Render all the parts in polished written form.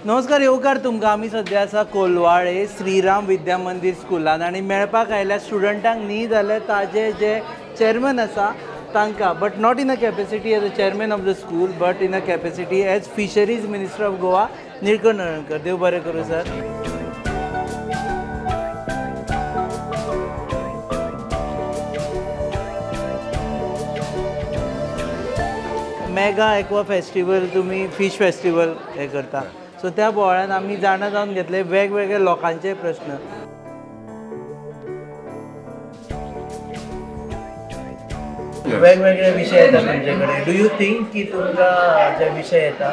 नमस्कार येवकार तुमकां. आमी सद्या आसा कोलवाळे श्रीराम विद्या मंदीर स्कुलान आनी मेळपाक आयल्या स्टुडंटांक न्ही जाल्यार ताजे जे चेअरमॅन आसा तांकां, but not in a capacity as a chairman of the school, but in a capacity as fisheries minister of Goa, Nilkanth Halarnkar. देव बरें करूं सर. मेगा एक्वा फेस्टिवल तुमी फिश फेस्टिवल हे करता, सो त्या बोवाळ्यान आमी जाणा जावन घेतले वेगवेगळे लोकांचे प्रश्न. वेगवेगळे विशय येता तुमचे कडेन. Do you think की तुमकां जे विशय येता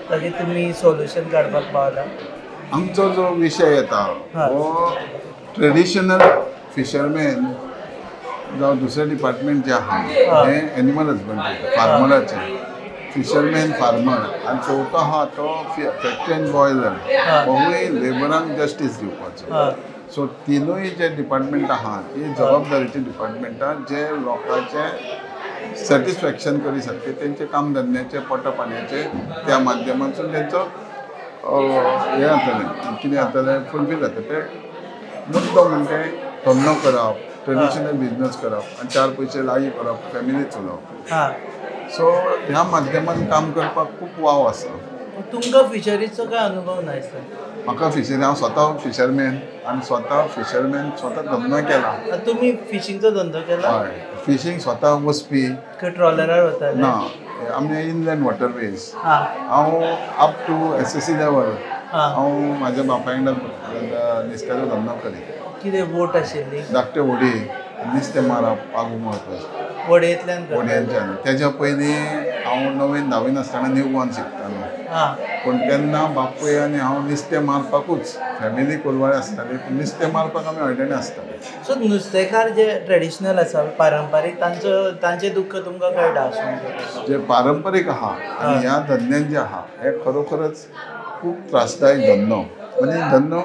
ताजे तुमी सोल्युशन काडपाक पावला? आमचो जो विशय येता हो ट्रेडिशनल फिशरमॅन जावं दुसरे डिपार्टमेंट जे आहा हें एनिमल हजबंड्री फार्मराचें, फिशरमॅन फार्मर, आनी चवथो आहा तो फॅक्टरी एंड बॉयलर, होवूय लेबरांक जस्टीस दिवपाचो. सो तिनूय जे डिपार्टमेंट आहा ती जबाबदारीची डिपार्टमेंटां जे लोकांचें सॅटिस्फॅक्शन करी सारकें तेंचे काम धंद्याचें पोटा पाणयाचें त्या माध्यमांतसून तेंचो हें जातलें, कितें जातलें, फुलफील जातलें. ते मुद्दो म्हणजे धंदो करप, ट्रेडिशनल बिजनस करप आनी चार पयशे लागीं करप, फॅमिली चलोवप. सो ह्या माध्यमान काम करपाक खूब वाव आसा. तुमकां फिशरीजचो काय अनुभव ना सर? म्हाका फिशरी, हांव स्वता फिशरमॅन आनी स्वता फिशरमॅन स्वता धंदो केला. तुमी फिशींगचो धंदो केला? हय, फिशींग स्वता वचपी. ट्रॉलरार वताले? ना, आमचे इनलँड वॉटरवेज. हांव up to SSC level हांव म्हाज्या बापाय वांगडा नुस्त्याचो धंदो करी. कितें बोट आशिल्ली? धाकटे व्हडी, नुस्तें मारप, आगो मारप व्हडयेंतल्यान. व्हडयेंतल्यान. तेज्या पयलीं हांव णवेन धावेन आसतना न्यू गोवान शिकतालो, पूण तेन्ना बापूय आनी हांव नुस्तें मारपाकूच, फॅमिली कोलवाळे आसताली पूण नुस्तें मारपाक आमी हळदोणे आसताले. सो नुस्तेकार जे ट्रेडिशनल आसा पारंपारीक तांचो तांचें दुख्ख तुमकां कळटा आसूंक? जे पारंपारीक आहा आनी ह्या धंद्यान जे आहा हे खरोखरच खूब त्रासदायक धंदो. म्हणजे धंदो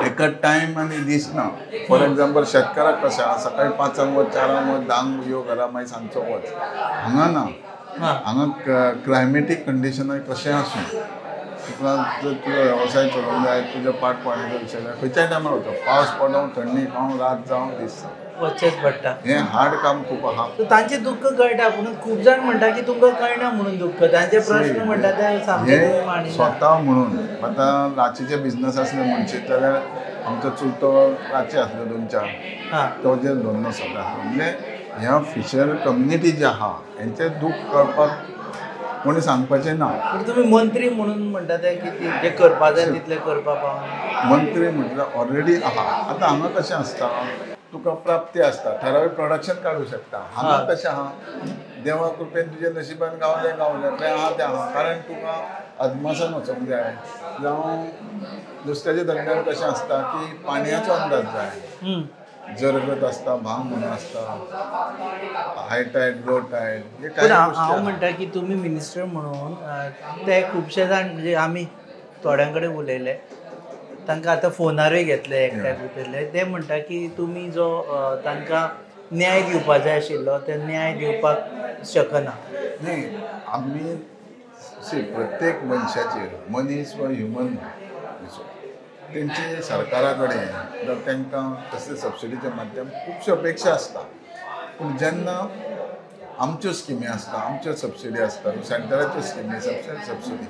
एका टायम आनी दीस ना. फॉर एग्जाम्पल शेतकाराक कशें आहा, सकाळी 5 वच, 4 वच, 10 यो घरा, मागीर सांजचो वच. हांगा ना, हांगा क्लायमेटीक कंडिशनार कशें आसूं तुका जर तुजो वेवसाय चलोवंक जाय, तुज्या पाट पाणयाचो विशय जाय, खंयच्याय टायमार वचो, पावस पडूं, थंडी खावं, रात जावं, दीस जावं, वचचेंच पडटा. हें हार्ड काम खूब आहा. तांचें दुख्ख कळटा, पूण खूब जाण म्हणटा की तुमकां कळना म्हणून दुख्ख, तांचे प्रश्न म्हणटा ते सामके स्वता म्हणून. आतां रातीचे बिजनस आसले म्हणशीत जाल्यार आमचो चुलतो रातचे आसलो 2-4, तो जे धंदो सगळो आसा. म्हणजे ह्या फिशर कम्युनिटी जी आहा हेंचें दूख कळपाक कोणी सांगपाचें ना. पूण तुमी मंत्री म्हणून म्हणटा ते की जे करपा जाय तितलें करपाक पावना. मंत्री म्हटल्यार ऑलरेडी आहा. आतां हांगा कशें आसता, तुका प्राप्ती आसता, ठरावीक प्रोडक्शन काडूं शकता. हांगा कशें आहा, देवा कृपेन तुज्या नशिबान गावलें गावलें, तें आहा तें आहा. कारण तुका अदमासान वचोंक जाय, जावं नुस्त्याच्या धंद्यार कशें आसता की पाणयाचो अंदाज जाय, जरगत आसता, भांग म्हणून आसता, हाय टायड लो टायड हे काय. हांव म्हणटा की तुमी मिनिस्टर म्हणून ते खुबशे जाण, म्हणजे आमी थोड्यां कडेन उलयले, तांकां आतां फोनारूय घेतले एकठांय भितरले, ते म्हणटा की तुमी जो तांकां न्याय दिवपा जाय आशिल्लो ते न्याय दिवपाक शकना. न्ही, आमी सी प्रत्येक मनशाचेर, मनीस वा ह्युमन तेंचे सरकारा कडेन जावं तांकां तसले सबसिडीचे माध्यम खुबश्यो अपेक्षा आसता. पूण जेन्ना आमच्यो स्किमी आसता, आमच्यो सबसिडी आसता, सेंटराच्यो स्किमी, सबसिडी,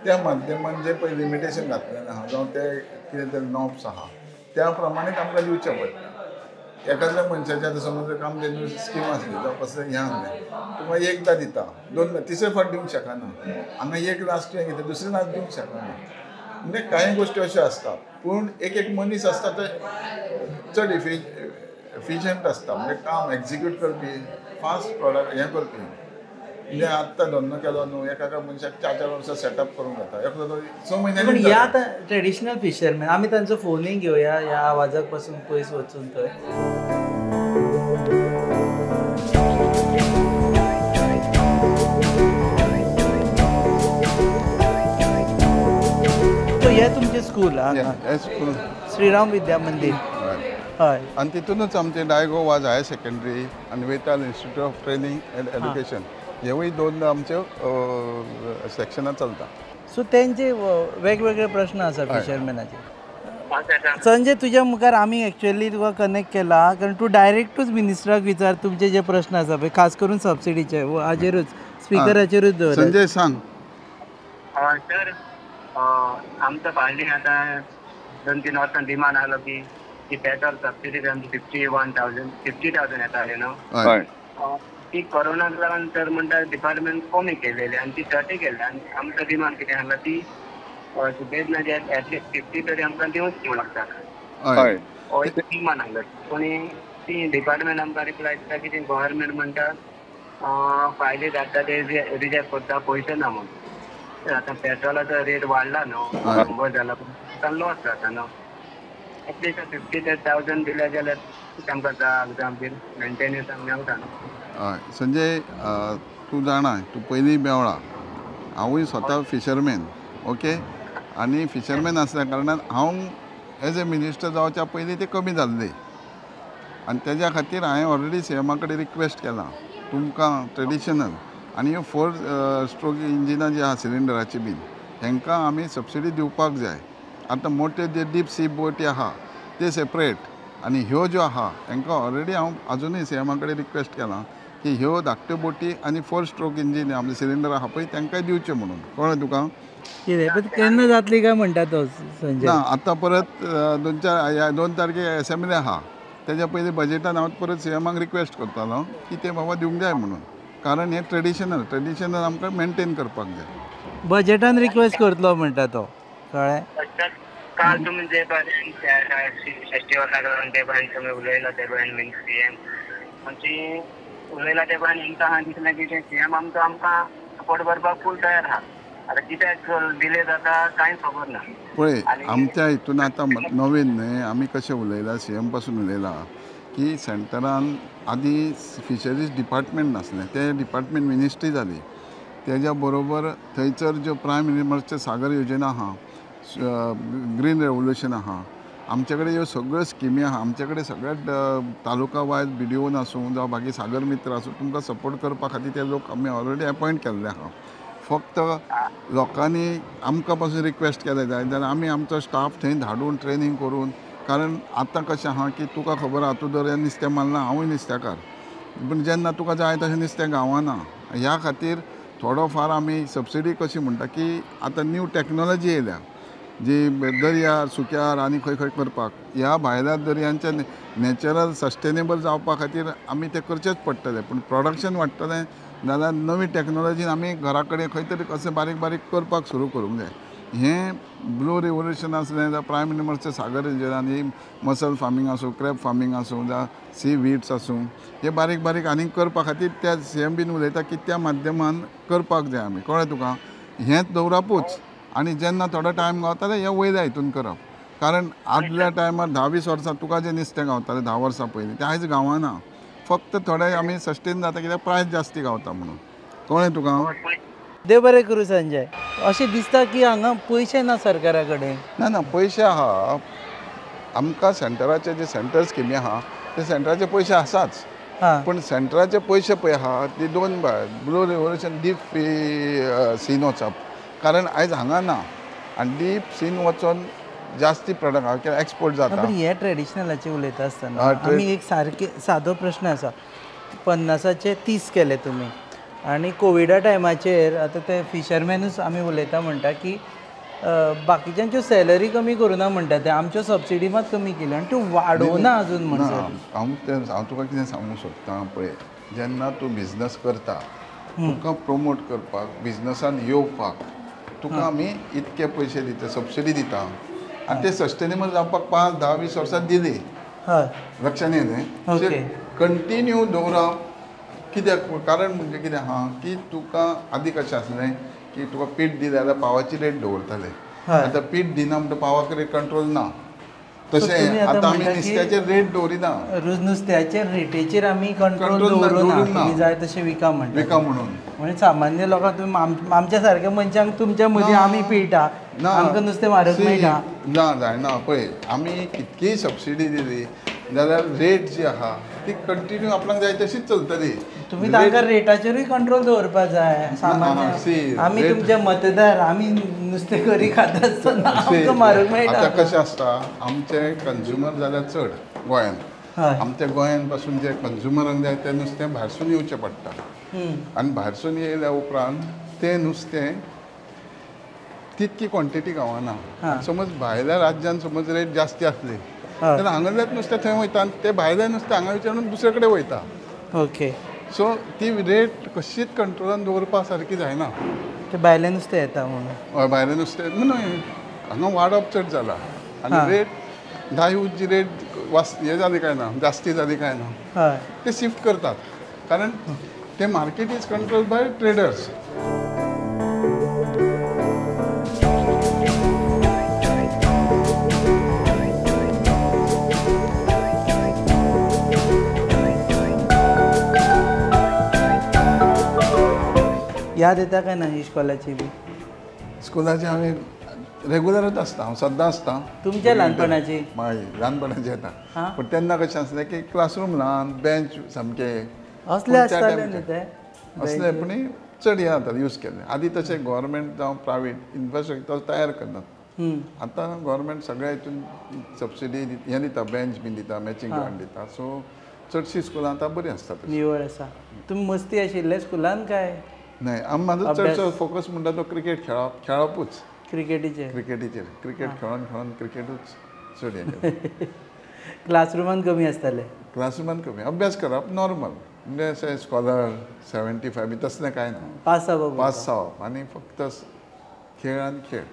त्या माध्यमान जे पळय लिमिटेशन घातलेलें आहा जावं ते कितें तरी नॉब्स आहा त्या प्रमाणेच आमकां दिवचें पडटा. एकाद्या मनशाचें आतां समज कामधेनू स्कीम आसली जावं कसलें हें आसलें, तुका एकदां दिता, दोनदां, तिसरे फावट दिवंक शकना. हांगा एक लास्ट तुवें घेतलें, दुसरे लास्ट दिवंक शकना. म्हणजे कांय गोश्टी अश्यो आसता. पूण एक एक मनीस आसता तो चड एफिशंट आसता, म्हणजे काम एक्जिक्यूट करपी, फास्ट प्रोडक्ट हें करपी. म्हणजे आत्तां धंदो केलो न्हू, एका एका मनशाक 4-4 वर्सां सेटअप करूंक जाता, एकलो तो 6 म्हयन्यांनी. ह्या आतां ट्रेडिशनल फिशरमॅन, आमी तांचो फोनूय घेवया ह्या आवाजाक पासून पयस वचून थंय. हे तुमचें स्कूल आहा, श्रीराम विद्या मंदीर. हय, आनी तितूनच आमचें डायगो वाज हायर सेकंडरी आनी Vetal institute of training and education हेवूय दोन आमच्यो सेक्शनां चलता. सो तेंचे वेगवेगळे प्रश्न आसा फिशरमॅनाचे. संजय, तुज्या मुखार आमी एक्चुअली तुका कनेक्ट केला कारण तूं डायरेक्टूच मिनिस्टराक विचार तुमचे जे प्रश्न आसा पळय, खास करून सबसिडीचे हाजेरूच स्पिकराचेरूच दवर. संजय सांग. सर, आमचो फाटलीं आतां 2-3 वर्सां डिमांड आसलो की ती पेट्रोल सबसिडी आमची 51,000 50,000 येताली न्हू, ती कोरोनाक लागून सर म्हणटा डिपार्टमेंट कमी केलेली आनी ती 30 केली. आनी आमचो डिमांड कितें आसलो ती सुबेज एटलिस्ट 50 तरी आमकां दिवंक लागता, हो एक डिमांड आसलो. पूण ती डिपार्टमेंट आमकां रिप्लाय दिता की ती गव्हर्मेंट म्हणटा फायली धाडटा ते रिजेक्ट करता, पयशे ना म्हूण. आतां पेट्रोलाचो रेट वाडला न्हू, 100 जाला, पूण लॉस जाता न्हू. एटलिस्ट 50,000 दिल्या जाल्यार तांकां जावं बीन मेंटेनन्स मेवता न्हू. हय संजय, तूं जाणा, तूं पयलीं मेवळा, हांवूय स्वता फिशरमॅन, ओके. आनी फिशरमॅन आसल्या कारणान हांव एज ए मिनिस्टर जावच्या पयलीं ते कमी जाल्ले आनी तेज्या खातीर हांवें ऑलरेडी सी एमा कडेन रिक्वेस्ट केलां तुमकां ट्रेडिशनल आनी ह्यो 4 स्ट्रोक इंजिनां जी आहा सिलिंडराची बीन हेंकां आमी सबसिडी दिवपाक जाय. आतां मोटे जे डीप सी बोटी आहा ते सेपरेट आनी ह्यो ज्यो आहा हेंकां ऑलरेडी हांव आजुनूय सी एमा कडेन रिक्वेस्ट केलां की ह्यो धाकट्यो बोटी आनी 4 स्ट्रोक इंजीन आमचे सिलिंडर आहा पळय तांकांय दिवचें म्हणून. कळ्ळें तुका? कितें केन्ना जातली काय म्हणटा तो संजय? ना, आतां परत 2 तारखेक एसेंब्ली आहा, तेज्या पयलीं बजेटान हांव परत सी एमाक रिक्वेस्ट करतालो की ते बाबा दिवंक जाय म्हणून, कारण हें ट्रेडिशनल आमकां मेनटेन करपाक जाय. बजेटान रिक्वेस्ट करतलो म्हणटा तो, कळ्ळें? काल तुमी जे बारेन फेस्टिवलाक लागून ते बारेन तुमी उलयला ते बारेन सी एम आमची उलयला ते बारेन हेंकां आहा दिसलें की ते सी एम आमचो आमकां सपोर्ट करपाक फूल तयार आहा. आतां कित्याक डिले जाता कांय खबर ना. पळय, आमच्या हितून आतां नवीन न्हय, आमी कशें उलयलां, सी एम पासून उलयलां की सेंटरान आदीं फिशरीज डिपार्टमेंट नासलें, तें डिपार्टमेंट मिनिस्ट्री जाली. तेज्या बरोबर थंयसर ज्यो प्रायम मिनिस्टरचे सागर योजना आहा, ग्रीन रेवोल्युशन आहा, आमचे कडेन ह्यो सगळ्यो स्किमी आहा. आमचे कडेन सगळ्या तालुका वायज बी डी ओन आसूं जावं बाकी सागर मित्र आसूं, तुमकां सपोर्ट करपा खातीर ते लोक आमी ऑलरेडी एपॉयंट केल्ले आहा. फक्त लोकांनी आमकां पासून रिक्वेस्ट केलें जाय जाल्यार आमी आमचो स्टाफ थंय धाडून ट्रेनींग करून, कारण आतां कशें आहा की तुका खबर आहा, तूं दर्यान नुस्तें मारना, हांवूय नुस्तेकार, पूण जेन्ना तुका जाय तशें नुस्तें गावना. ह्या खातीर थोडो फार आमी सबसिडी कशी म्हणटा की आतां न्यू टॅक्नोलॉजी येयल्या जी दर्यार सुक्यार आनी खंय खंय करपाक, ह्या भायल्या दर्यांच्या नॅचरल सस्टेनेबल जावपा खातीर आमी तें करचेंच पडटलें. पूण प्रोडक्शन वाडटलें जाल्यार नवी टॅक्नोलॉजीन आमी घरा कडेन खंय तरी कशें बारीक बारीक करपाक सुरू करूंक जाय. हें ब्लू रिवोल्युशन आसलें जावं प्रायम मिनिस्टरचें सागर योजना आनी मसल फार्मींग आसूं, क्रॅब फार्मींग आसूं, जावं सी वीड्स आसूं, हे बारीक बारीक आनीक करपा खातीर त्या सी एम बीन उलयता की त्या माध्यमान करपाक जाय आमी. कळ्ळें तुका? हेंच दवरपूच आनी जेन्ना थोडो टायम गावता हें वयल्या हितून करप, कारण आदल्या टायमार 10-20 वर्सां तुका जें नुस्तें गावतालें 10 वर्सां पयलीं तें आयज गावना. फक्त थोडे आमी सस्टेन जाता कित्याक प्रायस जास्ती गावता म्हणून. कळ्ळें तुका? देव बरें करूं संजय. अशें दिसता की हांगा पयशे ना सरकारा कडेन. ना ना, पयशे आहा आमकां. सेंटराचे जे सेंट्रल स्किमी आहा ते सेंटराचे पयशे आसाच, पूण सेंटराचे पयशे पळय आहा ती 2 ब्लू रिवोल्युशन डीप सीन वचप, कारण आयज हांगा ना आनी डीप सीन वचोन जास्ती प्रोडक्ट आहा कित्याक एक्सपोर्ट जाता. हे ट्रेडिशनलाचे उलयता आसतना आमी एक सारके सादो प्रश्न आसा, 50चे 30 केले तुमी आनी कोविडा टायमाचेर आतां ते फिशरमॅनूच आमी उलयता म्हणटा की बाकीच्यांच्यो सॅलरी कमी करुना म्हणटा ते, आमच्यो सबसिडी मात कमी केल्यो आनी त्यो वाडोवना अजून. म्हणसर हांव तुका कितें सांगूंक सोदता पळय, जेन्ना तूं बिजनस करता तुका प्रमोट करपाक, बिजनसान येवपाक तुका आमी इतके पयशे दिता, सबसिडी दिता आनी ते सस्टेनेबल जावपाक 5, 10, 20 वर्सां दिली. लक्षान येयलें? कंटिन्यू दवरप कित्याक, कारण म्हणजे कितें आहा की तुका आदी कशें आसलें की तुका पीठ दिलें जाल्यार पावाची रेट दवरताले, आतां पीठ दिना म्हणटा पावाक रेट कंट्रोल ना. तशें आतां आमी नुस्त्याचेर रेट दवरिना, नुस्त्याचे रेटीचेर आमी कंट्रोल दवरुना, जाय तशें विका म्हणटा, विका म्हणून. म्हणजे सामान्य लोकांक तुमी आमच्या सारक्या मनशांक तुमच्या मदीं आमी पिळटा, आमकां नुस्तें म्हारग मेळटा ना, जायना. पळय आमी कितकीय सबसिडी दिली जाल्यार रेट जी आहा ती कंटिन्यू आपणाक जाय तशीच चलतली. तुमी तांकां रेटाचेरूय कंट्रोल दवरपा जाय. सामान्य आमी तुमचे मतदार, आमी नुस्तें करी खाता आसतना आमकां मारूंक मेळटा. आतां कशें आसता, आमचे कंज्युमर जाल्यार चड गोंयान, आमच्या गोंयान पासून जे कंज्युमरांक जाय तें नुस्तें भायरसून येवचें पडटा आनी भायरसून येयल्या उपरांत तें नुस्तें तितकी क्वॉन्टिटी गावना. समज भायल्या राज्यान समज रेट जास्ती आसली जाल्यार हांगासरल्याच नुस्तें थंय वयता आनी तें भायलें नुस्तें हांगा विचारून दुसरे कडेन वयता. ओके, सो ती रेट कशीच कंट्रोलान दवरपा सारकी जायना. ते भायलें नुस्तें येता म्हणून? हय, भायलें नुस्तें न्हय, हांगा वाडप चड जाला आनी रेट 10 जी रेट वास हे जाली काय ना, जास्ती जाली काय ना, ते शिफ्ट करतात कारण ते market is control by traders. याद येता काय ना इश्कोलाची बी? स्कुलाची हांवें रेगुलरच आसता, हांव सद्दां आसता. तुमच्या ल्हानपणाची? मागीर ल्हानपणाची येता, पूण तेन्ना कशें आसलें की क्लासरूम ल्हान, बेंच सामके असले आसताले न्ही ते, असले पूण चड हें जाता यूज केल्ले. आदी तशें गव्हर्मेंट जावं प्रायवेट इन्फ्रास्ट्रक्चर तयार करनात. आतां गव्हर्मेंट सगळ्या हितून सबसिडी हें दिता, बेंच बीन दिता, मॅचिंग ग्रांट दिता. सो चडशीं स्कुलां आतां बरीं आसता, निवळ आसा. तुमी मस्ती आशिल्ले स्कुलान काय? न्हय, आम म्हाजो चडसो फोकस म्हणटा तो क्रिकेट खेळप, खेळपूच, क्रिकेटीचेर, क्रिकेटीचेर, क्रिकेट खेळोन खेळोन क्रिकेटूच चड हें. क्लासरुमान कमी आसताले? क्लासरुमान कमी, अभ्यास करप नॉर्मल, म्हणजे अशें स्कॉलर 75 बी तसलें कांय ना, पास जावप, पास जावप आनी फक्त खेळ आनी खेळ.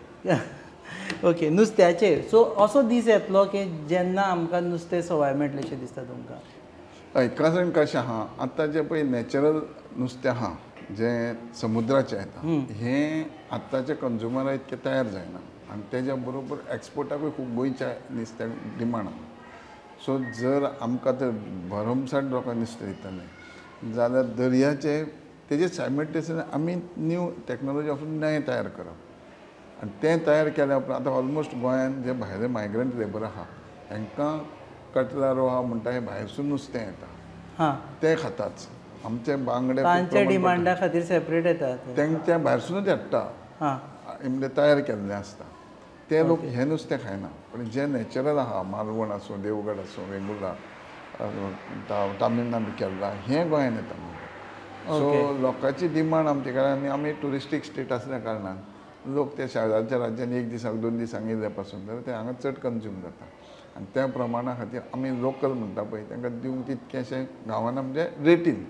ओके, नुस्त्याचेर सो असो दीस येतलो की जेन्ना आमकां नुस्तें सवाय मेळटलें अशें दिसता तुमकां? हय, कारण कशें आहा, आतां जें पळय नॅचरल नुस्तें आहा जें समुद्राचें येता, हें आतांचे कंज्युमरा इतकें तयार जायना आनी तेज्या बरोबर एक्सपोर्टाकूय खूब गोंयच्या नुस्त्याक डिमांड आहा. सो जर आमकां तर भरमसाठ लोकांक नुस्तें दितलें जाल्यार दर्याचे तेजे सायमल्टेनियसली आमी न्यू टॅक्नोलॉजी ऑफ नवें तयार करप आनी तें तयार केल्या उपरांत आतां ऑलमोस्ट गोंयान जे भायले मायग्रंट लेबर आहा हेंकां कटला रोहा म्हणटा हें भायरसून नुस्तें येता, तें खाताच. आमचे बांगडे तांच्या डिमांडा खातीर सेपरेट येता, तेंच्या भायरसूनच हाडटा, म्हणजे तयार केल्लें आसता. ते लोक हें नुस्तें खायना, पूण जें नॅचरल आहा, मालवण आसूं, देवगड आसूं, वेंगुर्ला, तामिळनाडू, केरला, हें गोंयान येता. सो लोकांची डिमांड आमचे कडेन आनी आमी ट्युरिस्टीक स्टेट आसल्या कारणान लोक ते शेजारच्या राज्यांनी एक दिसाक 2 दिसांक येयले पासून जाल्यार ते हांगा चड कंज्यूम जाता आनी त्या प्रमाणा खातीर आमी लोकल म्हणटा पळय तांकां दिवंक तितकेंशें गांवांना, म्हणजे रेटीन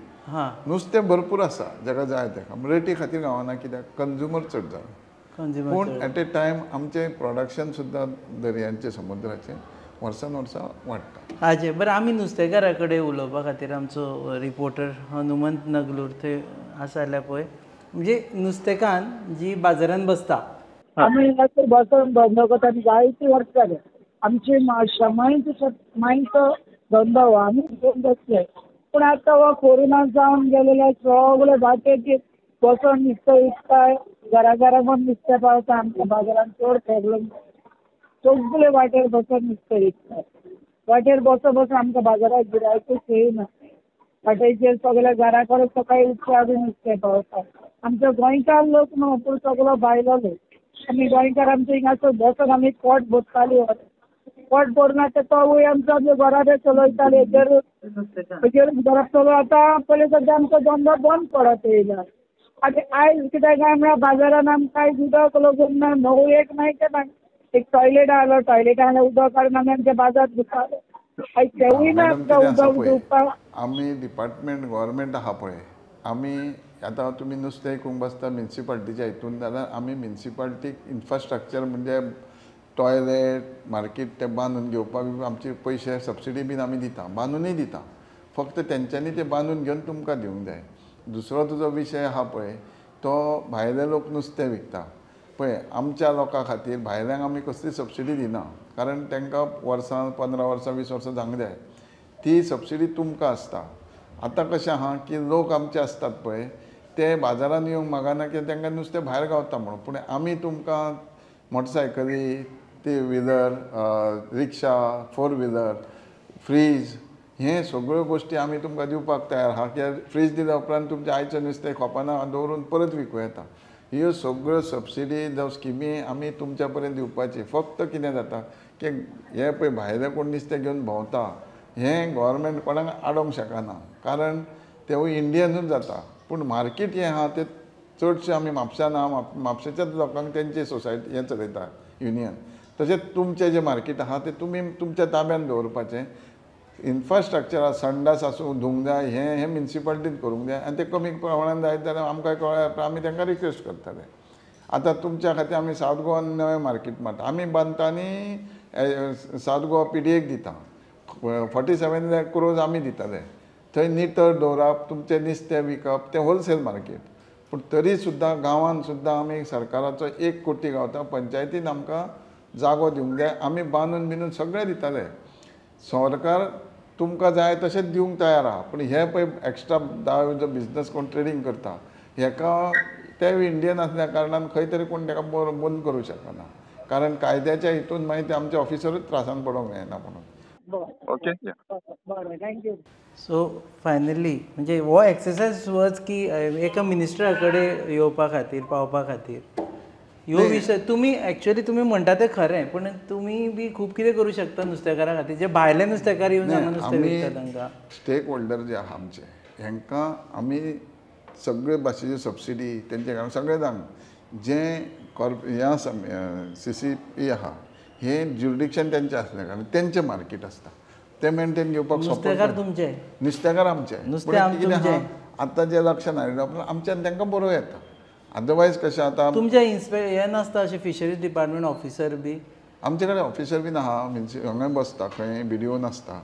नुस्तें भरपूर आसा जाका जाय ताका, रेटी खातीर गांवांना, कित्याक कंज्युमर चड जाला. पूण एट ए टायम आमचें प्रोडक्शन सुद्दां दर्यांचें समुद्राचें वर्सान वर्सा वाडटा. हाजे बरें, आमी नुस्तेकारा कडेन उलोवपा खातीर आमचो रिपोर्टर हनुमंत नगलूर थंय आसा जाल्यार पळय, म्हणजे नुस्तेकान जी बाजारान बसता, आमी बसून धंदो करता आनी जायते वर्स जाले आमची मायचो धंदो हो, आमी घेवन बसले. पूण आतां हो कोरोना जावन गेलेले सगळे वाटेक बसून नुस्तें विकताय, घरा घरा पण नुस्तें पावता. आमच्या बाजारान चड प्रॉब्लम, सगळे वाटेर बसून नुस्तें विकताय. वाटेर बसो बसून आमकां बाजाराक गिरायकूच येयना. वाटेचेर सगळे घरा कडेन सकाळी उठ्ठा बी नुस्तें पावता. आमचो गोंयकार लोक न्हू, पूण सगळो भायलो लोक. आमी गोंयकार आमचे हिंगासर बसून आमी पोट भरताली, पोट भरून आतां तोवूय आमचो आमच्या घरा चलयताले. हेजेर घरा चलो आतां पयलीं सद्या आमचो धंदो बंद पडत येयला. आनी आयज कित्याक काय म्हळ्यार बाजारान आमकां आयज उदक लागून ना, न्हू एक मेळचें ना. एक टॉयलेट आसलो, टॉयलेटान उदक काडून आमी आमच्या बाजार धुताले. आयज तेवूय ना आमकां उदक धुवपाक. आमी डिपार्टमेंट गव्हर्मेंट आहा पळय, आमी आतां तुमी नुस्तें विकूंक बसता म्युनिसिपालिटीच्या हितून जाल्यार आमी म्युनिसिपालिटीक इन्फ्रास्ट्रक्चर म्हणजे टॉयलेट मार्केट ते बांदून घेवपाक आमचे पयशे सबसिडी बीन आमी दिता, बांदूनय दिता. फक्त तेंच्यांनी ते बांदून घेवन तुमकां दिवंक जाय. दुसरो तुजो विशय आहा पळय तो भायले लोक नुस्तें विकता पळय, आमच्या लोकां खातीर भायल्यांक आमी कसली सबसिडी दिना, कारण तांकां वर्सां 15 वर्सां 20 वर्सां जावंक जाय, ती सबसिडी तुमकां आसता. आतां कशें आहा की लोक आमचे आसतात पळय ते बाजारान येवंक मागना की तांकां नुस्तें भायर गावता म्हणून, पूण आमी तुमकां मोटरसायकली, 3 व्हिलर, रिक्षा, 4 व्हिलर फ्रीज हे सगळ्यो गोश्टी आमी तुमकां दिवपाक तयार आहा. कित्याक फ्रीज दिल्या उपरांत तुमचें आयचें नुस्तें खोपाना दवरून परत विकूं येता. ह्यो सगळ्यो सबसिडी जावं स्किमी आमी तुमच्या पर्यंत दिवपाची. फक्त कितें जाता की हे पळय भायले कोण नुस्तें घेवन भोंवता हें गव्हर्मेंट कोणाक आडोवंक शकना, कारण तेवूय इंडियनूच जाता. पूण मार्केट हें आहा तें चडशें आमी म्हापश्यान आहा, म्हापशेच्याच लोकांक तेंची सोसायटी हें चलयता युनियन. तशेंच तुमचें जें मार्केट आहा तें तुमी तुमच्या ताब्यान दवरपाचें. इन्फ्रास्ट्रक्चर आसा, संडास आसूं धुवंक जाय, हें हें म्युनिसिपालिटीन करूंक जाय आनी तें कमी प्रमाणान जायत जाल्यार आमकां कळ्ळ्यार आमी तांकां रिक्वेस्ट करतले. आतां तुमच्या खातीर आमी सावथ गोवान नवें मार्केट मारता, आमी बांदता आनी सावथ गोवा PDAक दिता. 47 क्रोज आमी दिताले. थंय नितळ दवरप, तुमचें नुस्तें विकप, तें होलसेल मार्केट. पूण तरी सुद्दां गांवांत सुद्दां आमी सरकाराचो 1 कोटी गावता, पंचायतीन आमकां जागो दिवंक जाय. आमी बांदून बिंदून सगळें दिताले. सरकार तुमकां जाय तशेंच दिवंक तयार आहा. पूण हे पळय एक्स्ट्रा जो बिजनस कोण ट्रेडींग करता हेका ते इंडियन आसल्या कारणान खंय तरी कोण ताका बंद करूं शकना, कारण कायद्याच्या हितून मागीर ते आमचे ऑफिसरूच त्रासान पडोंक मेळना म्हणून. ओके, बरें, thank you. So finally म्हणजे हो एक्सरसायज वच की एका मिनिस्टरा कडेन येवपा खातीर, पावपा खातीर ह्यो विशय तुमी एक्चुअली तुमी म्हणटा तें खरें, पूण तुमी बी खूब कितें करूं शकता नुस्तेकारा खातीर, जे भायले नुस्तेकार येवन हांगा नुस्तें विकता तांकां. स्टेक होल्डर जे आहा आमचे हेंकां आमी सगळे भाशेच्यो सबसिडी तेंचे कारण सगळें जाण जें हें आसा CCP आहा हें ज्युरिडिक्शन तेंचें आसलें कारण तेंचें मार्केट आसता, तें मेनटेन घेवपाक सोंपें. नुस्तेकार तुमचे, नुस्तेकार आमचे, नुस्तें कितें आहा आतां जें लक्षान हाडलें आमच्यान तांकां बरोवं येता. अदरवायज कशें आतां तुमच्या इन्स्पेक्टर हें नासता अशें फिशरीज डिपार्टमेंट ऑफिसर बी? आमचे कडेन ऑफिसर बी आहा, मिन्स हांगा बसता खंय BDO नासता,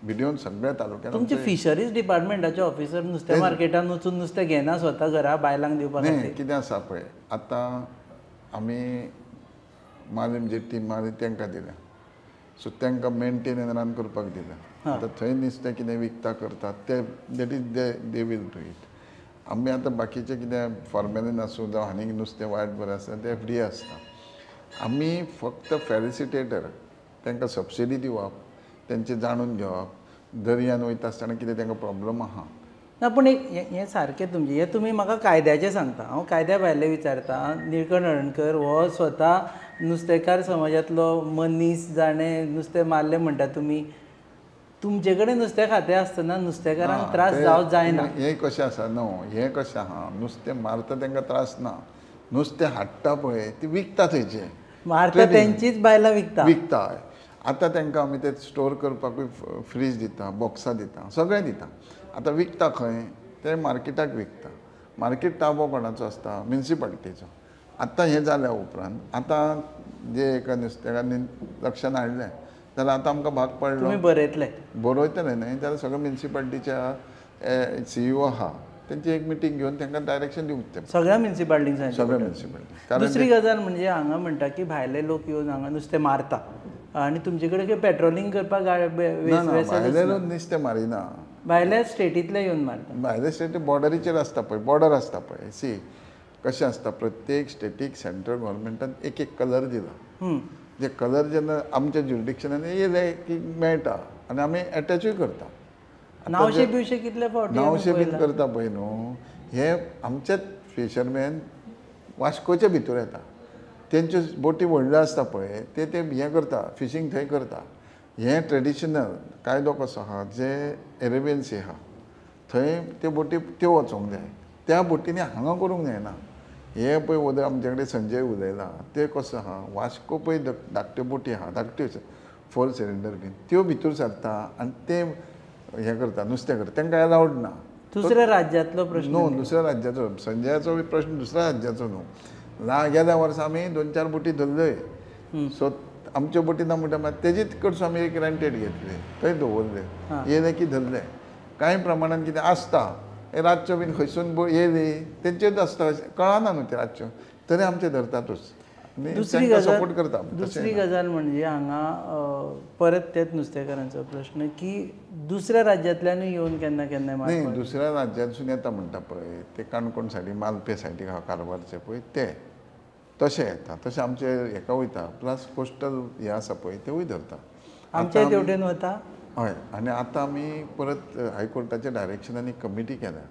BDO सगळ्या तालुक्यान. तुमचे फिशरीज डिपार्टमेंटाचे ऑफिसर नुस्तें मार्केटान वचून नुस्तें घेना स्वता घरा बायलांक दिवपा खातीर? कितें आसा पळय आतां आमी मालीम जेट्टी माली तांकां दिल्या, सो तांकां मेनटेन आनी रन करपाक दिल्या. आतां थंय नुस्तें कितें विकता करतात ते that is they will do it. आमी आतां बाकीचें कितें फॉर्मेलीन आसूं जावं आनीक नुस्तें वायट बरें आसता तें FDA आसता. आमी फक्त फेलिसिटेटर, तांकां सबसिडी दिवप, तेंचें जाणून घेवप, दर्यान वयता आसतना कितें तांकां प्रॉब्लम आहा ना. पूण एक हें सारकें तुमचें, हें तुमी म्हाका कायद्याचें सांगता, हांव कायद्या भायलें विचारता. निळकंठ हळर्णकर हो स्वता नुस्तेकार समाजांतलो मनीस जाणें नुस्तें मारलें म्हणटा तुमी, तुमचे कडेन नुस्तें खातें आसतना नुस्तेकारांक त्रास जावं जायना? हें कशें आसा न्हू, हें कशें आहा, नुस्तें मारता तांकां त्रास ना, नुस्तें हाडटा पळय ती विकता, थंयचें मारता तेंचीच बायलां विकता विकता. आतां तांकां आमी ते स्टोर करपाकूय फ्रीज दिता, बॉक्सां दिता, सगळें दिता. आतां विकता खंय ते मार्केटाक विकता. मार्केट ताबो कोणाचो आसता? म्युनिसिपालिटीचो. आतां हें जाल्या उपरांत आतां जे एका नुस्तेकारांनी लक्षान हाडलें जाल्यार आतां आमकां भाग पडलो. तुमी बरयतले? बरयतले न्हय जाल्यार सगळे म्युनिसिपालिटीच्या CEO आहा तेंची एक मिटींग घेवन तांकां डायरेक्शन दिवंक ते सगळ्या म्युनिसिपालिटींक, सगळ्या म्युनिसिपालिटी. दुसरी गजाल म्हणजे हांगा म्हणटा की भायले लोक येवन हांगा नुस्तें मारता आनी तुमचे कडेन पेट्रोलिंग करपाक भायले लोक नुस्तें मारिना, भायल्या स्टेटींतले येवन मारता. भायले स्टेटी बॉर्डरीचेर आसता पळय, बॉर्डर आसता पळय. सी कशें आसता, प्रत्येक स्टेटीक सेंट्रल गव्हर्मेंटान एक एक कलर दिला. जे कलर जेन्ना आमच्या ज्युरिडिक्शनान येयले की मेळटा आनी आमी एटॅचूय करता. नावशे बिवशे कितले फावटी नावशे बीन करता पळय न्हू, हे आमचेच फिशरमॅन वास्कोचे भितर येता, तेंच्यो बोटी व्हडल्यो आसता पळय ते ते हें करता, फिशींग थंय करता. हें ट्रेडिशनल कायदो कसो आहा, जे एरेबियन सी आहा थंय त्यो बोटी त्यो वचोंक जाय, त्या बोटींनी हांगा करूंक जायना. हे पळय उदक आमचे कडेन संजय उलयला ते कसो आहा, वास्को पळय धाकट्यो बोटी आहा, धाकट्यो 4 सिलिंडर बीन त्यो भितर सरता आनी ते हें करता, नुस्तें करता, तांकां एलावड ना. दुसऱ्या राज्यांतलो प्रश्न न्हू, दुसऱ्या राज्याचो संजयाचो बी प्रश्न दुसऱ्या राज्याचो न्हू. गेल्या वर्सा आमी 2-4 बोटी धरल्योय. सो आमच्यो बोटी ना म्हणटा मागीर तेजीच कडसून आमी एक रेंटेड घेतली, थंय दवरले, येयले की धरले. कांय प्रमाणान कितें आसता रातच्यो बीन खंयसून येयली तेंचेच आसता, कळना न्हू ते रातच्यो, तरी आमचे धरतातूच. दुसरी गजाल करता. दुसरी गजाल म्हणजे हांगा परत तेच नुस्तेकारांचो प्रश्न की दुसऱ्या राज्यांतल्यानूय येवन केन्ना केन्ना न्ही, दुसऱ्या राज्यांतसून येता म्हणटा पळय ते काणकोण सायडीक, मालपे सायडीक आहा कारवारचे पळय ते तशें येता, तशें आमचे हेका वयता. प्लस कोस्टल हें आसा पळय तेवूय धरता. आमच्या तेवटेन वता? हय, आनी आतां आमी परत हायकोर्टाच्या डायरेक्शनान एक कमिटी केल्या.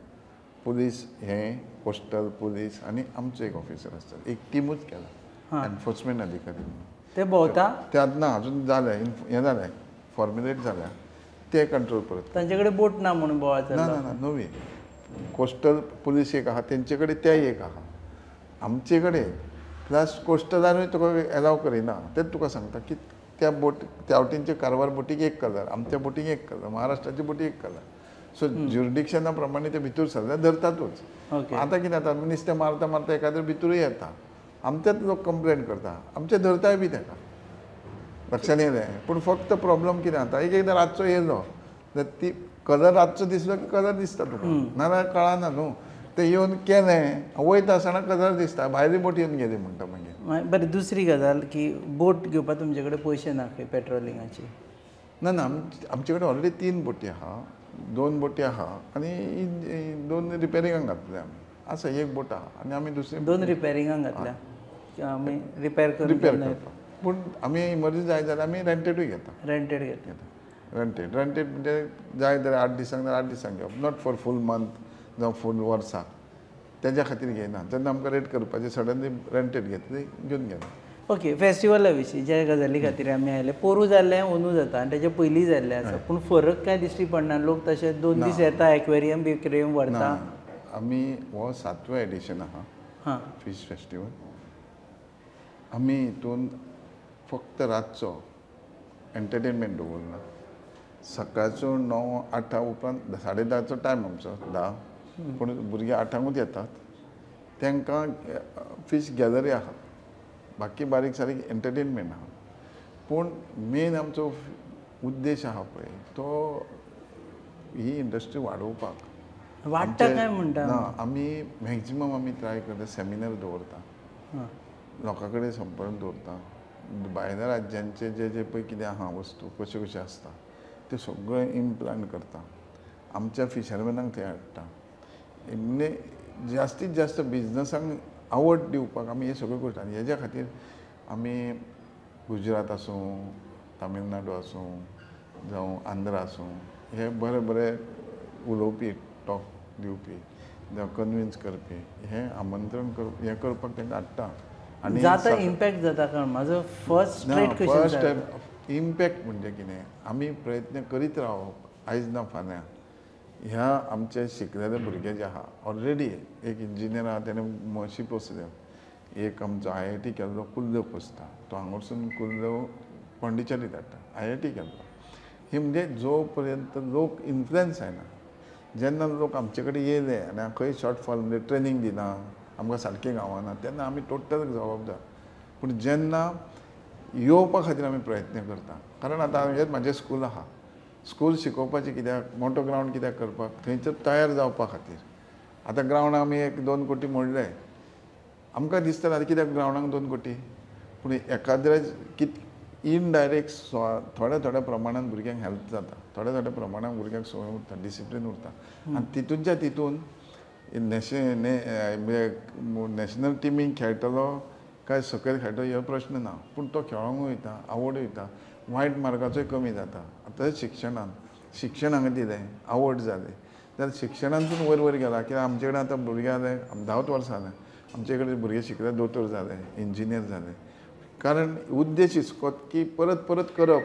पुलीस हे कोस्टल पुलीस आनी आमचो एक ऑफिसर आसता, एक टिमूच केला एनफोर्समेंट अधिकारी म्हणून. ते भोंवता ते आतां ना, अजून जालें हें जालें फॉर्मुलेट जाल्या, ते कंट्रोल परत. तांचे कडेन बोट ना म्हणून बोवाळ ना ना ना, नवी कोस्टल पुलीस एक आहा तेंचे कडेन, ते एक आहा आमचे कडेन. प्लस कोस्टलानूय तुका एलाव करिना. तेच तुका सांगता की त्या बोट त्या वटेनचे कारवार बोटीक एक कलर, आमच्या बोटीक एक कलर, महाराष्ट्राच्या बोटीक एक कलर. सो ज्युरिडिक्शना प्रमाणे ते भितर सरल्यार धरतातूच. आतां कितें जाता, नुस्तें मारता मारता एखाद्रे भितरूय येता, आमचेच लोक कंप्लेन करता, आमचे धरताय बी ताका. लक्षान येयलें? पूण फक्त प्रॉब्लम कितें जाता, एक एकदां रातचो येयलो जाल्यार ती कलर रातचो दिसलो की कलर दिसता तुका, नाजाल्यार कळना न्हू. ते येवन केलें वयता आसतना कलर दिसता, भायली बोट येवन गेली म्हणटा मागीर. बरें, दुसरी गजाल की बोट घेवपाक तुमचे कडेन पयशे ना खंय पेट्रोलिंगाची? ना ना, आमचे कडेन ऑलरेडी 3 बोटी आहा, 2 बोटी आहा आनी 2 रिपेरिंगाक घातले आमी. आसा एक बोट आहा आनी आमी दुसरी 2 रिपेरिंगाक घातल्या, आमी रिपेर करपाक. पूण आमी इमर्जन्सी जाय जाल्यार आमी रेंटेडूय घेता. रेंटेड घेता. रेंटेड रेंटेड म्हणजे जाय जाल्यार 8 दिसांक जाल्यार 8 दिसांक घेवप, not for full month जावं फूल वर्साक, तेज्या खातीर घेयना. जेन्ना आमकां रेट करपाचें सडनली रेंटेड घेतली घेवन गेले. ओके, फेस्टिवला विशीं ज्या गजाली खातीर आमी आयले, पोरूं जाल्लें अंदू जाता आनी तेजे पयलीं जाल्लें आसा, पूण फरक कांय दिश्टी पडना. लोक तशे 2 दीस येता, एक्वेरियम बिक्वेरियम व्हरता. आमी हो 7वें एडिशन आहा फीश फेस्टिवल. आमी हितून फक्त रातचो एंटरटेनमेंट दवरना. सकाळचो 9-8 उपरांत 10:30चो टायम आमचो, 10, पूण भुरगीं 8ांकूच येतात. तांकां फीश गॅलरी आहा, बाकी बारीक सारीक एंटरटेनमेंट आहा. पूण मेन आमचो उद्देश आहा पळय तो ही इंडस्ट्री वाडोवपाक. वाडटा काय म्हणटा ना, आमी मॅक्झिमम आमी ट्राय करता, सेमिनार दवरता, लोकां कडेन संपर्क दवरता, भायल्या राज्यांचे जे जे पळय कितें आहा वस्तू कश्यो कश्यो आसता त्यो सगळें इम्प्लांट करता, आमच्या फिशरमॅनांक थंय हाडटा. म्हणजे जास्तीत जास्त बिजनसांक आवड दिवपाक आमी हें सगळें करता. आनी हेज्या खातीर आमी गुजरात आसूं, तामिळनाडू आसूं, जावं आंध्रा आसूं, हे बरे बरे उलोवपी, टॉक दिवपी जावं कन्विन्स करपी, हें आमंत्रण हें करपाक तांकां हाडटा. आनी जाता इम्पॅक्ट जाता. कारण म्हाजो first straight question, first impact म्हणजे कितें, आमी प्रयत्न करीत रावप आयज ना फाल्यां. ह्या आमचे शिकलेले भुरगे जे आहा ऑलरेडी, एक इंजिनियर आहा तेणें म्हशी पोसल्या, एक आमचो IIT केल्लो कुल्ल्यो पोसता, तो हांगासून कुल्ल्यो पॉंडिचेरी धाडटा, IIT केल्लो. ही म्हणजे जो पर्यंत लोक इन्फ्लुएन्स जायना, जेन्ना लोक आमचे कडेन येयले आनी खंय शॉर्टफॉल म्हणजे ट्रेनींग दिना, आमकां सारकें गावना, तेन्ना आमी टोटल जबाबदार. पूण जेन्ना येवपा खातीर आमी प्रयत्न करता, कारण आतां हें म्हाजें स्कूल आहा, स्कूल शिकोवपाचें कित्याक, मोटो ग्रावंड कित्याक करपाक, थंयसर तयार जावपा खातीर. आतां ग्रावंड आमी 1-2 कोटी मोडले, आमकां दिसता आतां कित्याक ग्रावंडाक 2 कोटी, पूण एकाद्रे कित इनडायरेक्ट थोड्या थोड्या प्रमाणान भुरग्यांक हेल्प जाता, थोड्या थोड्या प्रमाणान भुरग्यांक संवय उरता, डिसिप्लीन उरता. आनी तितूनच्या तितून नॅशनल टिमीक खेळटलो काय सकयल खेळटलो हो प्रश्न ना, पूण तो खेळोंक वयता, आवड वयता, वायट मार्गाचोय कमी जाता. आतां शिक्षणान, शिक्षण हांगा दिलें, आवड जाली जाल्यार शिक्षणांतून वयर वयर गेला. कित्याक आमचे कडेन आतां भुरगे जाले, 10 वर्सां जालें आमचे कडेन भुरगे शिकले, दोतोर जाले, इंजिनियर जाले. कारण उद्देश इस्कोत की परत परत करप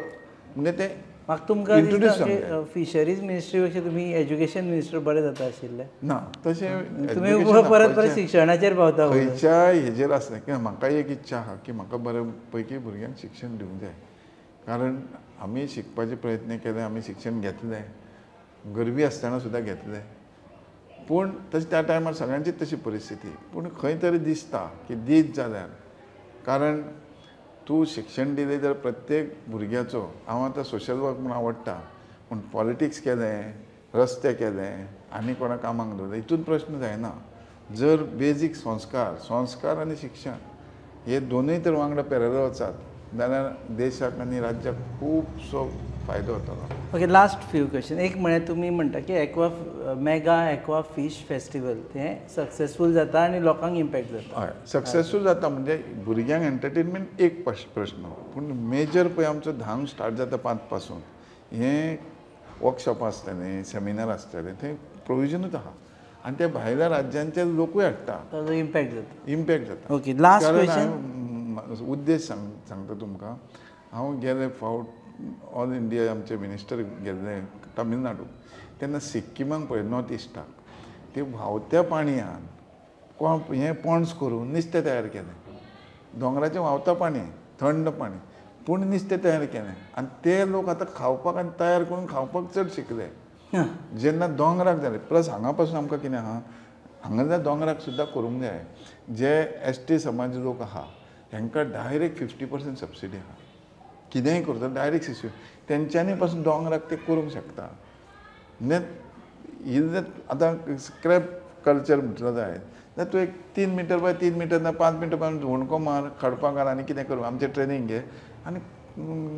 म्हणजे ते. म्हाका तुमकां फिशरीज मिनिस्ट्री पेक्षा तुमी एज्युकेशन मिनिस्टर बरें जाता आशिल्लें ना, तशें तुमी परत परत शिक्षणाचेर पावता. खंयच्याय हेजेर आसलें की म्हाका एक इच्छा आहा की म्हाका बरे पैकी भुरग्यांक शिक्षण दिवंक जाय. कारण आमी शिकपाचे प्रयत्न केले, आमी शिक्षण घेतलें, गरिबी आसतना सुद्दां घेतलें, पूण तशें त्या टायमार सगळ्यांचीच तशी परिस्थिती. पूण खंय तरी दिसता की दीत जाल्यार, कारण तूं शिक्षण दिलें जाल्यार प्रत्येक भुरग्याचो, हांव आतां सोशल वर्क म्हूण आवडटा, पूण पॉलिटिक्स केलें, रस्ते केले, आनी कोणा कामाक दवरलें, हितून प्रश्न जायना. जर बेजीक संस्कार, संस्कार आनी शिक्षण हे दोनूय तर वांगडा पॅरल वचात जाल्यार देशाक आनी राज्याक खुबसो फायदो जातलो. Okay, last few question. एक म्हळ्यार तुमी म्हणटा की aqua mega aqua fish festival हें सक्सेसफूल जाता आनी लोकांक इम्पॅक्ट जाता. हय, सक्सेसफूल जाता म्हणजे भुरग्यांक एंटरटेनमेंट एक प्रश्न, पूण मेजर पळय आमचो 10 स्टार्ट जाता 5 पासून, हें वर्कशॉप आसतलें, सेमिनार आसतलें, थंय प्रोविजनूच आहा आनी ते भायल्या राज्यांचे लोकूय हाडटा. ताजो इम्पॅक्ट जाता. इम्पॅक्ट जाता. Okay, last question. उद्देश सांगता तुमकां, हांव गेले फावट ऑल इंडिया आमचे मिनिस्टर गेल्ले तामिळनाडू, तेन्ना सिक्किमाक पळय नॉर्थ इस्टाक ते व्हांवत्या पाणयान हें पॉन्ड्स करून नुस्तें तयार केलें. दोंगराचें व्हांवता पाणी, थंड पाणी, पूण नुस्तें तयार केलें आनी ते लोक आतां खावपाक आनी तयार करून खावपाक चड शिकले. जेन्ना दोंगराक जालें, प्लस हांगा पासून आमकां कितें आहा, हांगा दोंगराक सुद्दां करूंक जाय. जे एस टी समाज लोक आहा हेंकां डायरेक्ट 50% सबसिडी आहा, कितेंय करता डायरेक्ट सिस्टम तेंच्यांनी पासून दोंगराक ते करूंक शकता. इल्लें आतां स्क्रॅप कल्चर म्हटलं जाय जाल्यार तूं एक 3 मिटर बाय 3 मिटर ना 5 मिटर बाय होणको मार, खडपां घाल आनी कितें करूं, आमचें ट्रेनींग घे आनी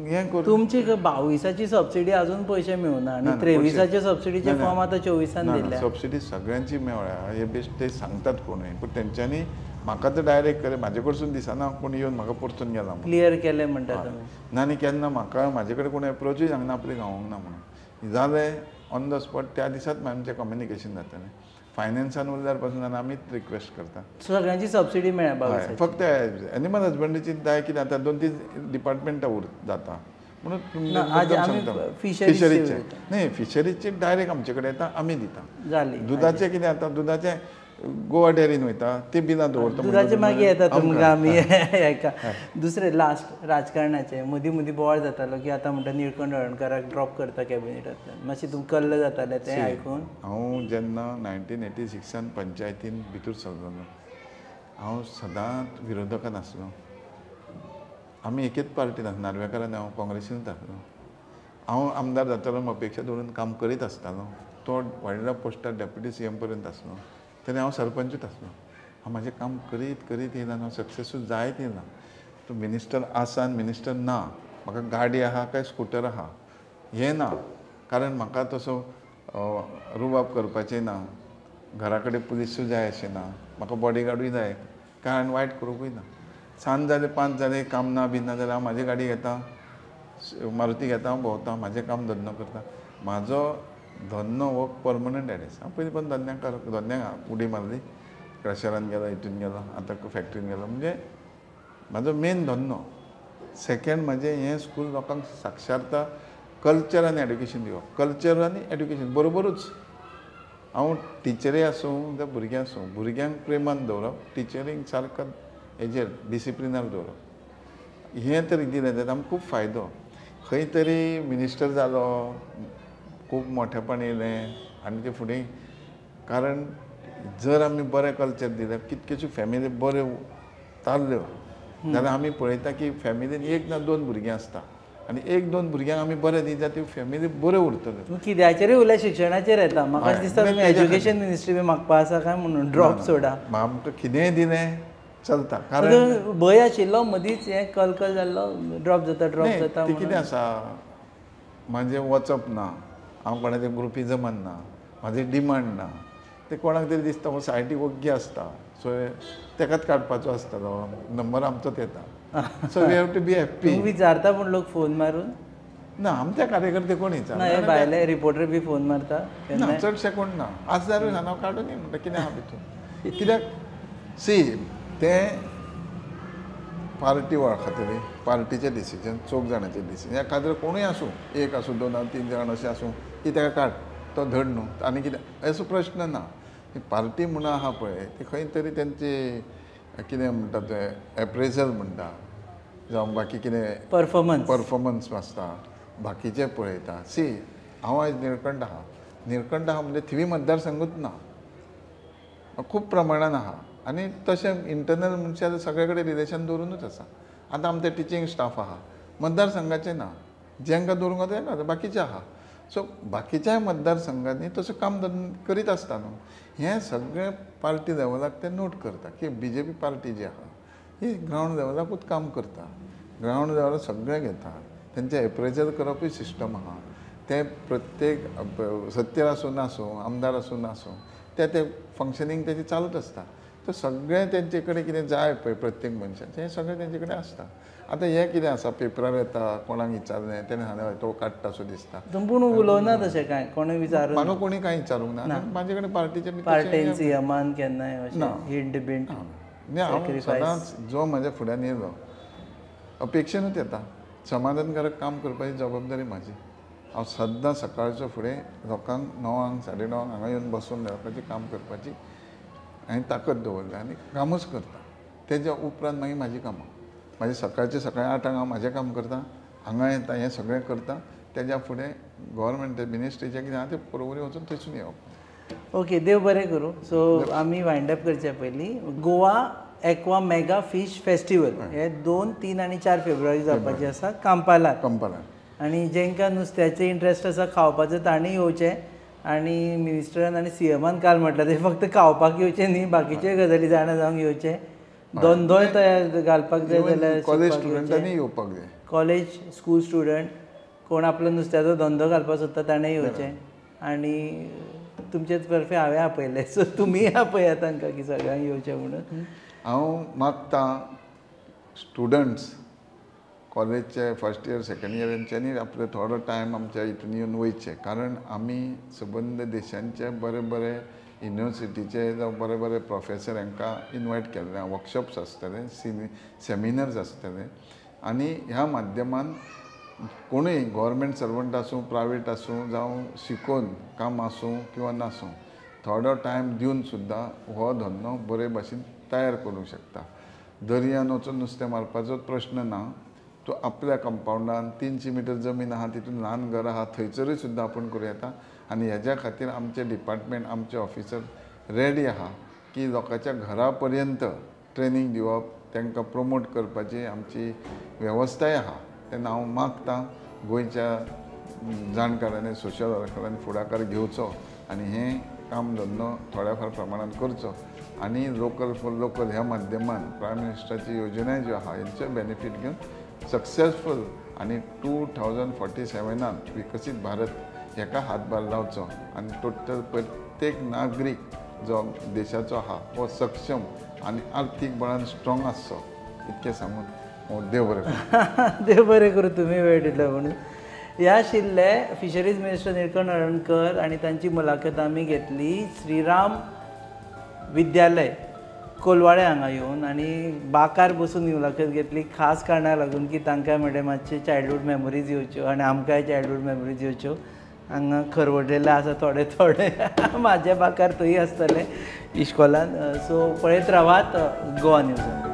हें करूं. तुमची 22ची सबसिडी अजून पयशे मेळुना आनी 23चे सबसिडीचे फॉर्म आतां 24 दिल्या. सबसिडी सगळ्यांची मेळ्ळ्या हे बेश्ट ते सांगतात कोणूय, पूण तेंच्यांनी म्हाका तर डायरेक्ट करे म्हाजे कडसून दिसना कोण येवन म्हाका परतून गेला क्लियर केलें म्हणटा तुमी. ना आनी केन्ना म्हाका म्हाजे कडेन कोण एप्रोचूय सांगना आपली गावोंक ना म्हणून. जालें ऑन the spot त्या दिसाच आमचें कम्युनिकेशन जातालें. फायनान्सान उरल्यार पासून जाल्यार आमीच रिक्वेस्ट करता. सगळ्यांची सबसिडी मेळ्ळ्या फक्त एनिमल हजबंडरीची जाय कितें आतां 2-3 डिपार्टमेंटां जाता म्हणून फिशरीचे न्ही, फिशरीचे डायरेक्ट आमचे कडेन येता, आमी दिता. दुदाचें कितें आतां दुदाचें गोवा डेरीन वयता, ती बिलां दवरता, दुदाचे मागीर येता तुमकां आमी हेका. दुसरें लास्ट राजकारणाचें मदीं मदीं बोवाळ जातालो की आतां म्हणटा निळकंठ हळर्णकाराक ड्रॉप करता कॅबिनेटांतल्यान, मातशें तुमकां कल्ल जातालें तें आयकून? हांव जेन्ना 1986 पंचायतीन भितर सरलो, हांव सदांच विरोधकान आसलो. आमी एकेच पार्टीन आसलो, नार्वेकारान हांव काँग्रेसीनूच आसलो. हांव आमदार जातालो म्हूण अपेक्षा दवरून काम करीत आसतालो. तो व्हडल्या पोस्टार डेप्युटी सी एम पर्यंत आसलो, तेन्ना हांव सरपंचूच आसलो. हांव म्हाजें काम करीत करीत येयला, हांव सक्सेसफूल जायत येयला. तूं मिनिस्टर आसा आनी मिनिस्टर ना, म्हाका गाडी आहा काय स्कुटर आहा हें ना, कारण म्हाका तसो रुबाब करपाचें ना, घरा कडेन पुलिसूय जाय अशें ना, म्हाका बॉडीगार्डूय जाय, कारण वायट करूंकूय ना. सांज जालें 5 जालें काम ना बी ना जाल्यार हांव म्हाजी गाडी घेता, मारुती घेता, हांव भोंवता, म्हाजें काम धंदो करता. म्हाजो धंदो हो परमनंट एड्रेस. हांव पयलीं पण धंद्याक उडी मारली, क्रशरान गेलो, हितून गेलो, आतां फॅक्टरीन गेलो, म्हणजे म्हाजो मेन धंदो. सेकेंड म्हाजें हें स्कूल लोकांक साक्षरता, कल्चर आनी एड्युकेशन दिवप. कल्चर आनी एड्युकेशन बरोबरूच. हांव टिचरी आसूं जावं भुरगीं आसूं, भुरग्यांक प्रेमान दवरप, टिचरींक सारको हेजेर डिसिप्लिनार दवरप, हें तरी दिलें जाल्यार आमकां खूब फायदो. खंय तरी मिनिस्टर जालो, खूब मोठेपण येयलें आनी ते फुडें, कारण जर आमी बरें कल्चर दिलें, कितक्योश्यो फॅमिली बऱ्यो तारल्यो जाल्यार आमी पळयता की फॅमिलीन 1 ना 2 भुरगीं आसता आनी 1-2 भुरग्यांक आमी बरें दिता जाल्यार त्यो फॅमिली बऱ्यो उरतल्यो. कित्याचेरूय उरल्यार शिक्षणाचेर येता. म्हाका दिसता तुमी एज्युकेशन मिनिस्ट्री बी मागपा आसा काय म्हणून ड्रॉप सोडा. आमकां कितेंय दिलें चलता, कारण भंय आशिल्लो मदींच हें कलकल जाल्लो, ड्रॉप जाता ड्रॉप जाता. तें कितें आसा, म्हाजें वचप ना, हांव कोणाचें ग्रुपिजमान ना, म्हाजें डिमांड ना, तें कोणाक तरी दिसता हो सायडीक ओग्गी आसता, सो तेकाच काडपाचो आसतलो, नंबर आमचोच येता. So we have to be happy. विचारता पूण लोक फोन मारून? ना, आमच्या कार्यकर्ते कोण विचारना. भायले रिपोर्टर बी फोन मारता? ना, चडशे कोण ना. आसल्यारूय हांव काडून म्हणटा कितें आहा भितून, कित्याक सी तें पार्टी वळखतली, पार्टीचें डिसिजन, चौग जाणांचें डिसिजन. एखाद्रो कोणूय आसूं, 1 आसूं 2 आसूं 3 जाण अशें आसूं की ताका काड, तो धड न्हू आनी कितें असो प्रश्न ना. पार्टी म्हणून आहा पळय ती खंय तरी तेंची कितें म्हणटा तें एप्रेजल म्हणटा, जावं बाकी कितें परफॉर्मन्स आसता, बाकीचें पळयता. सी हांव आयज निळकंठ आहा, निळकंठ आहा म्हणजे थिवी मतदारसंघूच ना, खूब प्रमाणान आहा आनी तशें इंटरनल मनशां सगळे कडेन रिलेशन दवरुनूच आसा. आतां आमचें टिचींग स्टाफ आहा, मतदारसंघाचें ना, जेंकां दवरूंक जाता तेंकां, बाकीचें आहा. सो बाकीच्याय मतदारसंघांनी तसो काम करीत आसता न्हू. हें सगळें पार्टी लेवलाक ते नोट करता की बी जे पी पार्टी जी आहा ही ग्रावंड लेवलाकूच काम करता, ग्रावंड लेवलाक सगळें घेता, तेंचें एप्रेजल करपूय सिस्टम आहा. तें प्रत्येक सत्तेर आसूं नासूं, आमदार आसूं नासूं, ते ते फंक्शनींग तेजें चालूच आसता. तर सगळें तेंचे कडेन कितें जाय पळय प्रत्येक मनशाचें हें सगळें तेंचे कडेन आसता. आतां हें कितें आसा पेपरार येता कोणाक विचारलें तेणें सांगलें तो काडटा सो दिसता. पूण उलोवना तशें कांय कोणूय विचारूं म्हाका कोणी कांय विचारूंक ना. म्हाजे कडेन पार्टीचे पार्टेन सीएमान केन्नाय हिंट बिंट न्ही. हांव सदांच जो म्हाज्या फुड्यान येयलो अपेक्षेनूच येता. समाधानकारक काम करपाची जबाबदारी म्हाजी. हांव सद्दां सकाळचो फुडें लोकांक 9 साडे 9 हांगा येवन बसून लोकांचें काम करपाची हांवें ताकद दवरल्या आनी कामूच करता. तेज्या उपरांत मागीर म्हाजी कामां म्हाजें सकाळचें सकाळी 8 हांव म्हाजें काम करता, हांगा येता हें सगळें करता. तेज्या फुडें गव्हर्मेंट मिनिस्ट्रीचें कितें आहा तें बरोबरी वचून थंयसून येवप. ओके, देव बरें करूं. सो आमी वायंड अप करच्या पयलीं Goa aqua mega fish festival हे 2, 3 आनी 4 फेब्रुवारी जावपाचें आसा कांपालार. आनी जांकां नुस्त्याचें इंट्रस्ट आसा खावपाचो तांणी येवचें. आनी मिनिस्टरान आनी सीएमान काल म्हटलां तें फक्त खावपाक येवचें न्ही, बाकीच्यो गजाली जाणा जावंक येवचें. धंदोय तयार घालपाक जाय जाल्यार कॉलेज स्टुडंटांनी येवपाक जाय. कॉलेज स्कूल स्टुडंट कोण आपलो नुस्त्याचो धंदो घालपाक सोदता ताणें येवचें. आनी तुमचेच तर्फे हांवें आपयलें, सो तुमीय आपयात तांकां की सगळ्यांक येवचें म्हणून. हांव मागता स्टुडंट्स कॉलेजचे फर्स्ट इयर सेकंड इयर हेंच्यांनी आपलो थोडो टायम आमच्या हितून येवन वयचें. कारण आमी सबंद देशांचे बरे बरे युनिवर्सिटीचे जावं बरे बरे प्रोफेसर हांकां इनवायट केल्ले, वर्कशॉप्स आसतले, सेमिनार्स आसतले. आनी ह्या माध्यमान कोणूय गव्हर्मेंट सर्वंट आसूं, प्रायवेट आसूं, जावं शिकोवन काम आसूं किंवा नासूं, थोडो टायम दिवन सुद्दां हो धंदो बरे भाशेन तयार करूंक शकता. दर्यान वचून नुस्तें मारपाचो प्रश्न ना. तो आपल्या कंपावंडान 300 मिटर जमीन आहा तितून ल्हान घर आहा थंयसरूय सुद्दां आपूण करूं येता. आनी हेज्या खातीर आमचें डिपार्टमेंट आमचे ऑफिसर रेडी आहा की लोकांच्या घरा पर्यंत ट्रेनींग दिवप, तांकां प्रमोट करपाची आमची वेवस्थाय आहा. तेन्ना हांव मागता गोंयच्या जाणकारांनी सोशल वर्करांनी फुडाकार घेवचो आनी हें काम धंदो थोड्या फार प्रमाणान करचो. आनी लोकल फॉर लोकल ह्या माध्यमान प्रायम मिनिस्टराची योजना ज्यो आहा हेंचो बेनिफीट घेवन सक्सेसफूल आनी 2047 विकसीत भारत हेका हातभार लावचो. आनी टोटल प्रत्येक नागरीक जो देशाचो आहा हो सक्षम आनी आर्थीक बळान स्ट्रॉंग आसचो इतकें सांगून देव बरें करूं. देव बरें करूं तुमी वेळ दिलो म्हणून. ह्या आशिल्ले फिशरीज मिनिस्टर निळकंठ हळर्णकर आनी तांची मुलाखत आमी घेतली श्रीराम विद्यालय कोलवाळे हांगा येवन आनी बाकार बसून मुलाखत घेतली खास कारणाक लागून की तांकां म्हणल्यार मातशे चायल्डहूड मेमरीज येवच्यो आनी आमकांय चायल्डहूड मेमरीज येवच्यो. हांगा खरवडलेले आसा थोडे थोडे म्हाज्या बाकार थंय आसतले इश्कोलान. सो पळयत रावात गोवा न्यूज.